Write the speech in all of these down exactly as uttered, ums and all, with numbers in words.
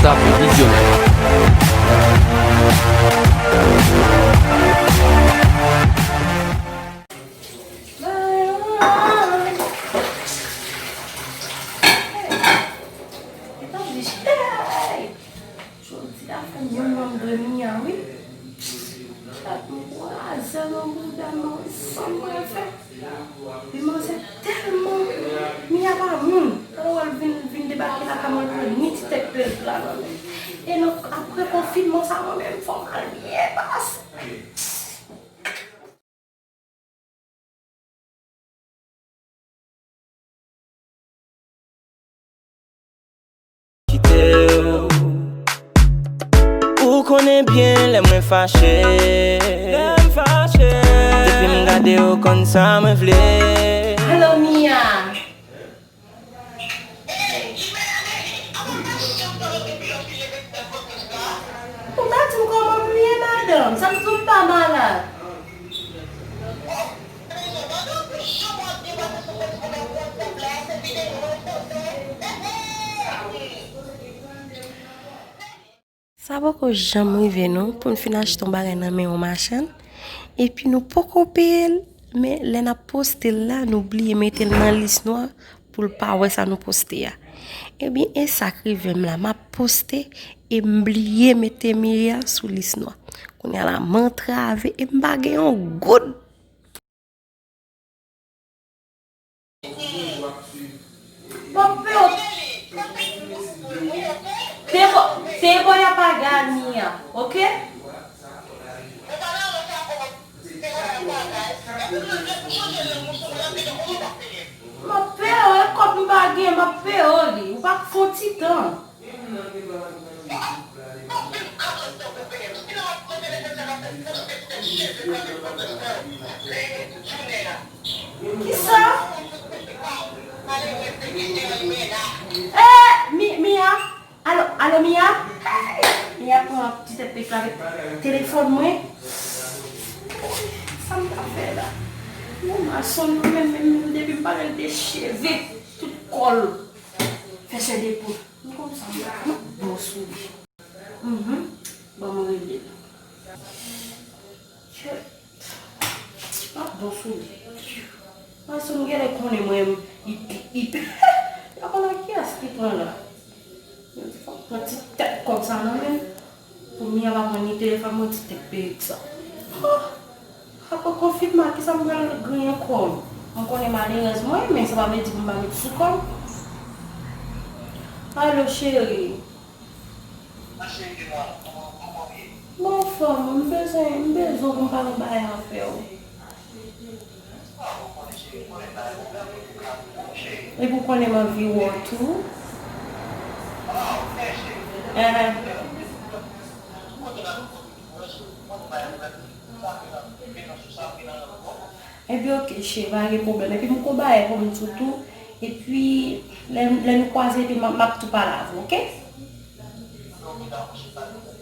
Top Visionnaire. Jodi a fè m yon nonm de Mia, wi. Chat m kraze nan bouda m, san mwen fè. Epi manzè tèlman, Mia pa moun. Alò, l vin, vin debake lakay mwen, l pa ni ti tèt pèl pla nan men. E nan, apre konfinman sa, mwen menm, fò m al byen pase. Kite w. Ou konnen byen lè mwen fache. Lè m fache. Depi m gade w konn sa mwen vle. Hello, Mia. Ou pa di m kòman m ye, madanm? Sa m di w m pa malad? Sa poko janm rive nou pou n fin achte yon bagay nan men yon machann, epi nou poko peye l, men lè n ap poste l la, nou bliye mete l nan lis nwa pou l pa wè sa nou poste a. Ebyen, e sa k rive m la, m ap poste e m bliye mete Mia sou lis nwa. Kounye a la, m antrave e m pa gen yon goud. Bon, pè, te bo-, te bo y ap apaga Mia, oke? M ap peye w, e kòb m pa gen, m ap peye w li. Ou pa fè yon ti tan. Kisa? Eh, Mi-, Mia? Alo, alo, Mia? Hey! Mia pran ti tèt pik la avèk telefòn mwen. Sa m ta fè la? Yon mason nou menm, menm, menm depi m pale l decheve tout kò l. Fè chè de poul. M konn sa m ap bon sou li. Mhm. Ban m rele l. Kèt. M ap bon sou li. Mason m genlè konnen mwen, li, li, li, li pa konn ak kiyès li pran la. Mwen di fòk pran ti tèt kòb sa nan men. Pou Mia pa pran ni telefòn mwen, ti tèt perik sa. Oh! Apre konfinman, kisa m pral griyen kò m? M konnen malerèz mwen, men sa pa vle di pou m pa met sou kò m. Alo, cheri. Bon, fanm, m bezwen, m bezwen pou m pale yon bagay avè w. Epi w konnen m anvi wè w tou. Enhen. Epi oke, cheri, pa gen pwoblèm. Epi m gon bagay pou m di w tou. Epi lè, lè nou kwaze, epi m, m ap tou pale avè w, oke?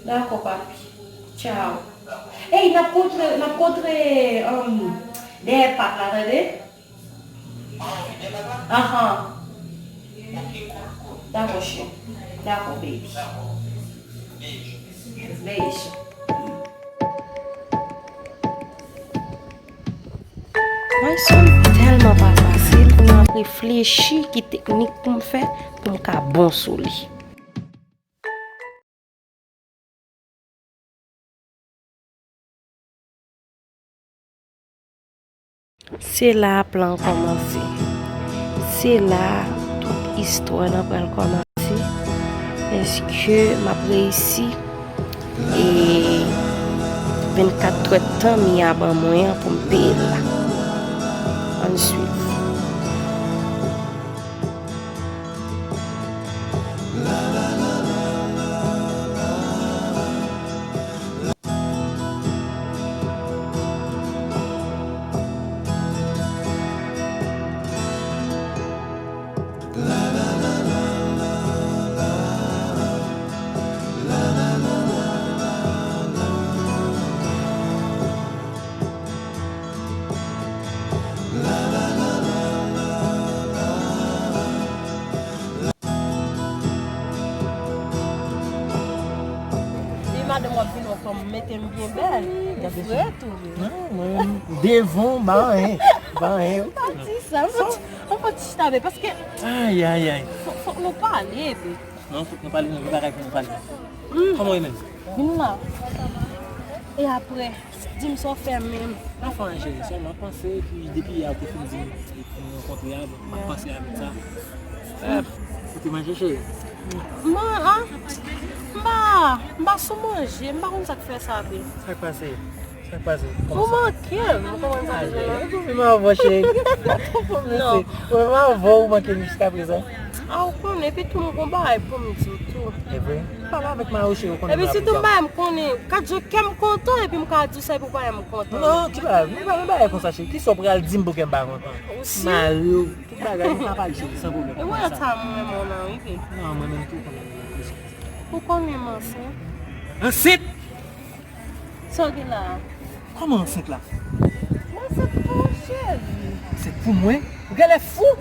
Dakò, papi. Tchao. Ey, n ap kontre, n ap kontre, um, dèyè pak la, tande? Ahan. Dakò, cheri. Dakò, baby. Beijo. Mason tèlman pa fasil, pou m ap reflechi ki teknik pou m fè pou m ka bon sou li. Se la plan an kòmanse. Se la tout istwa an pral kòmanse. Èske m ap reyisi? E vennkat twèt tan Mia ban mwen an pou m peye l la. Ann swiv. Gade m w ap vin wè kòm mete m byen bèl. Ou fre tou. Non, mwen menm, devan, m pa anyen. M pa anyen. Pa di sa. Mwen fò ti, mwen fò ti chita byen, paske Ayayay. Fòk, fòk nou pale, bebe. Non, fòk nou pale, nou gen bagay pou nou pale. Kòman w ye menm? Vin la. E apre, di m sa w fè menm. M pa fè anyen, cheri, sèlman panse, epi depi yè ou te fin di m pou nou rankontre a, bon, m ap panse avèk sa. Eh, ou te manje, cheri? Mwen, a? M pa, m pa sou manje, m pa konn sa k fè sa, bebe. Sa k pase? Sa k pase? Ou manke m, ou konprann sa m di la? Ou konfime avè w, cheri. Ou konfime, non. Ou menm avè w, ou manke m jiskaprezan. A, ou konnen, epi tou m gon bagay pou m di w tou. E vre? Pale avèk mari w, cheri, ou konnen m la pou sa. Epi sitou m bagay m konnen, gad jan kè m kontan, epi m ka di w sa, epi w pa wè m kontan. Non, ki bagay? Men pa, men bagay konsa, cheri. Kisa w pral di m pou kè m pa kontan? Ou si? Mari w, tout bagay, nou ka pale, cheri, san pwoblèm. E wè sa mwen, mwen, mari, bebe. Non, mwen menm tou, konnen m ansent. Ou konnen m ansent? Ansent? Sa w gen la a? Kòman ansent la? M ansent pou ou, cheri. Ansent pou mwen? Ou genlè fou!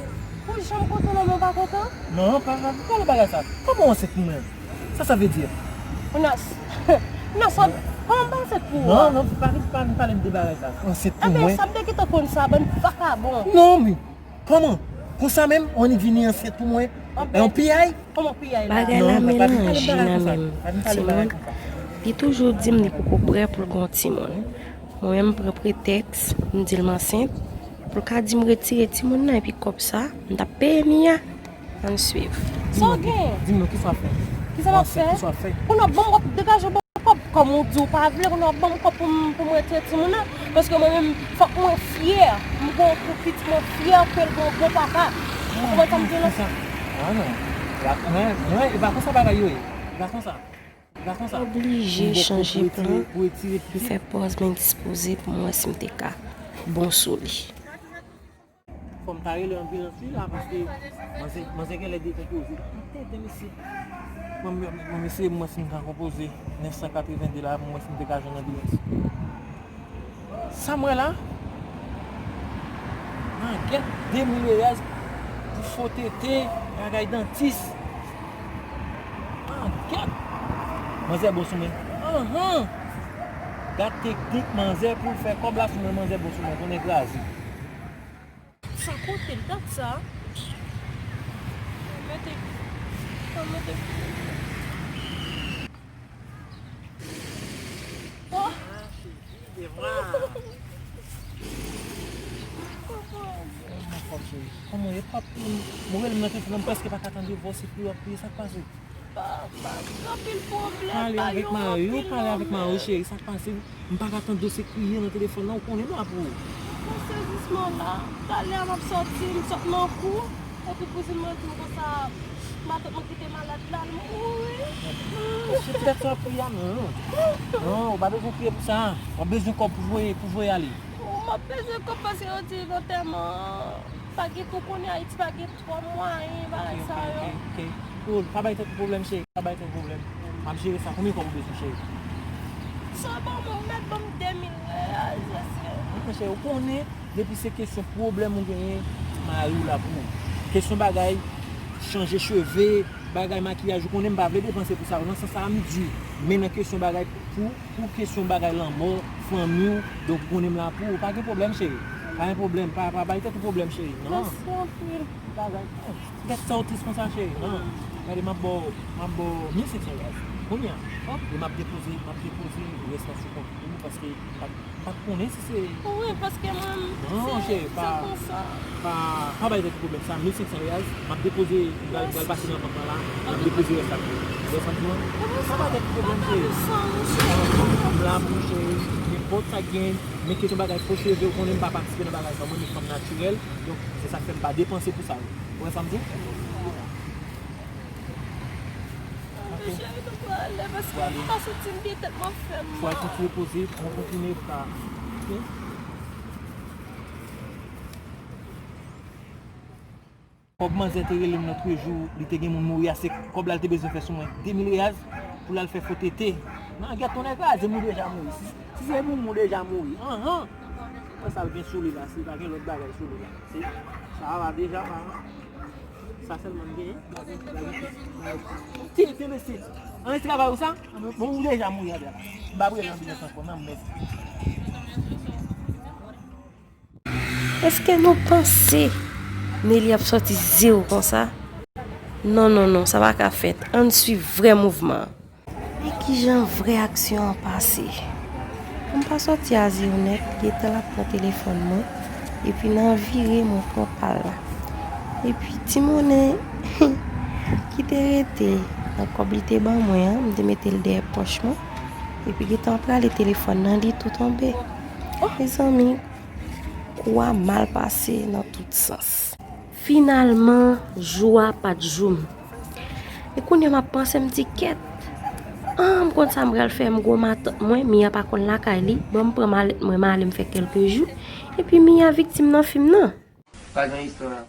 Pou jan m kontan nan men w pa kontan? Non, pa, pa, pa pale bagay sa. Kòman w ansent pou mwen? Sa sa vle di? Nas, Nas, kòman m pa ansent pou ou a? Non, non, pa, pa, pa pale m de bagay sa. Ansent pou mwen? Ebyen, sa m te gentan konn sa, bann vakabon. Non, men. Kòman? Konsa menm, w annik vini ansent pou mwen? Yon piyay? Kòman piyay la? Bagay la melanje nan men m, timoun. Li toujou di m li poko prè pou l gen yon timoun. Mwen menm, m pran pretèks, m di l m ansent, pou l ka di m retire timoun nan, epi kòb sa, m t ap peye Mia. Ann swiv. Sa w gen? Di m non, kisa w ap fè? Kisa m ap fè? Kisa w ap fè? Kounye a, ban m, w ap degaje w ban m kòb. Kòm ou di w pa vle, kounye a w ap ban m kòb pou m, pou m retire timoun nan. Paske mwen menm, fòk mwen fyè. M gon pou pitit mwen fyè ke l gon bon papa. Ou konprann sa m di w la? Ah non. E pa konsa bagay yo ye. E pa konsa. E pa konsa. Oblije chanje plan. M fè pòz men dispoze pou m wè si m te ka bon sou li. Fò m ta rele anbilans wi la, paske manzè, manzè genlè dekonpoze. Tenten mesye. Mwen, mwen, mwen eseye m wè si m ka konpoze nèf san katreven de la, m wè si m te ka jwenn anbilans. Sa m wè la? Mangèt, de mil reyaz pou fo tete, bagay dantis. Mangèt! Manzè bon sou mwen. Anhan! Gad teknik manzè pou l fè kòb la sou mwen, manzè bon sou mwen, konnen kraze. Sa kote l, gad sa. Mete, mete. Oh! Kòman w ye, papi? Mwen rele m nan telefòn nan, m prèske pa ka tande vwa w, se kriye w ap kriye, sa k pase? Pa, pa gen anpil pwoblèm, pa yon anpil non. Pale avèk mari w, cheri, sa k pase? M pa ka tande w, se kriye nan telefòn nan, ou konnen m la pou ou. Mwen sezisman la, talè a m ap sòti, m sot nan kou, epi kouzin mwen di m konsa, matant mwen ki te malad la, l mouri. Se poutèt sa w ap kriye a, non. Non, ou pa bezwen kriye pou sa. W ap bezwen kòb pou voye, pou voye ale. M ap bezwen kòb paske yo di lantèman pa gen, ou konnen Ayiti pa gen twò mwayen bagay sa yo. Ok, ok, ok. Cool. Pa bay tèt ou pwoblèm, cheri. Pa bay tèt ou pwoblèm. M ap jere sa. Konbyen kòb ou bezwen, cheri? Sa ban mwen, ou mèt ban m de mil reyal, mesye. Non, cheri, ou konnen, depi se kesyon pwoblèm ou genyen, mari w la pou ou. Kesyon bagay, chanje cheve, bagay makiyaj, ou konnen m pa vle depanse pou sa yo. Nan sans sa a, m di, men nan kesyon bagay pou, pou kesyon bagay lanmò, fanmi w, donk ou konnen m la pou ou. Pa gen pwoblèm, cheri. Pa gen pwoblèm. Pa, pa bay tèt ou pwoblèm, cheri. Non. Mèsi anpil. Bagay. Tèt sa w tris konsa, cheri. Non. Gade, m ap ba w, m ap ba w mil senk san riyal. Kounye a. Ok. E m ap depoze, m ap depoze rès la sou kont ou, paske m pa t, m pa t konnen si se... Wi, paske mwen, non, cheri, se pa, se konsa. Pa, pa bay tèt pwoblèm sa, mil senk san riyal, m ap depoze, m pral, pral pase nan bank lan la, m ap depoze rès la pou ou. Ou wè sa m di w? Pa bay tèt pwoblèm, cheri. M la pou ou, cheri. Nenpòt sa k gen, men kesyon bagay fo cheve, ou konnen m pa patisipe nan bagay sa, mwen, m yon fanm natirèl, donk, se sa k fè m pa depanse pou sa yo. Ou wè sa m di w? Cheri, nou prale, paske m pa santi m byen, tèt mwen fè m mal. Fò al kontinye poze, pran kontinye pou ka. Ok? Kòb manzè te rele m lòtrejou, li te gen moun mouri a, se kòb la l te bezwen fè sou mwen. De mil reyaz pou l al fè fo tete. Nan gèt tonnè kraze m, ou deja mouri. Si, si se pou mwen, ou deja mouri. Anhan! Mwen sa l gen sou li la, si pa gen lòt bagay sou li la. Se, sa a va deja pa. Sa sèlman m genyen. Ti, ti, ti. An travay ou sa? Bon, ou deja mouri avè la. M pa prale nan biznis ankò, non, mèsi. Èske nou panse Nelly ap sòti zewo konsa? Non, non, non, sa pa ka fèt. Ann swiv vrè mouvman an. Men kijan vrè aksyon an pase. Pou m pa sòti a zewo nèt, gentan l ap pran telefòn mwen, epi nan vire mwen pran pa l la. Epi ti monnen ki te rete nan kòb li te ban mwen an, m te mete l dèyè pòch mwen, epi gentan prale telefòn nan li tou tonbe. Oh, mezanmi, kou a mal pase nan tout sans. Finalman, jou a pa t jou m. E kounye a m ap panse, m di, kèt, ah, m konn sa m pral fè, m gwo matant mwen, Mia pa konn lakay li, ban m pran malèt mwen, m ale m fè kèlke jou, epi Mia viktim nan fim nan. Pa gen istwa.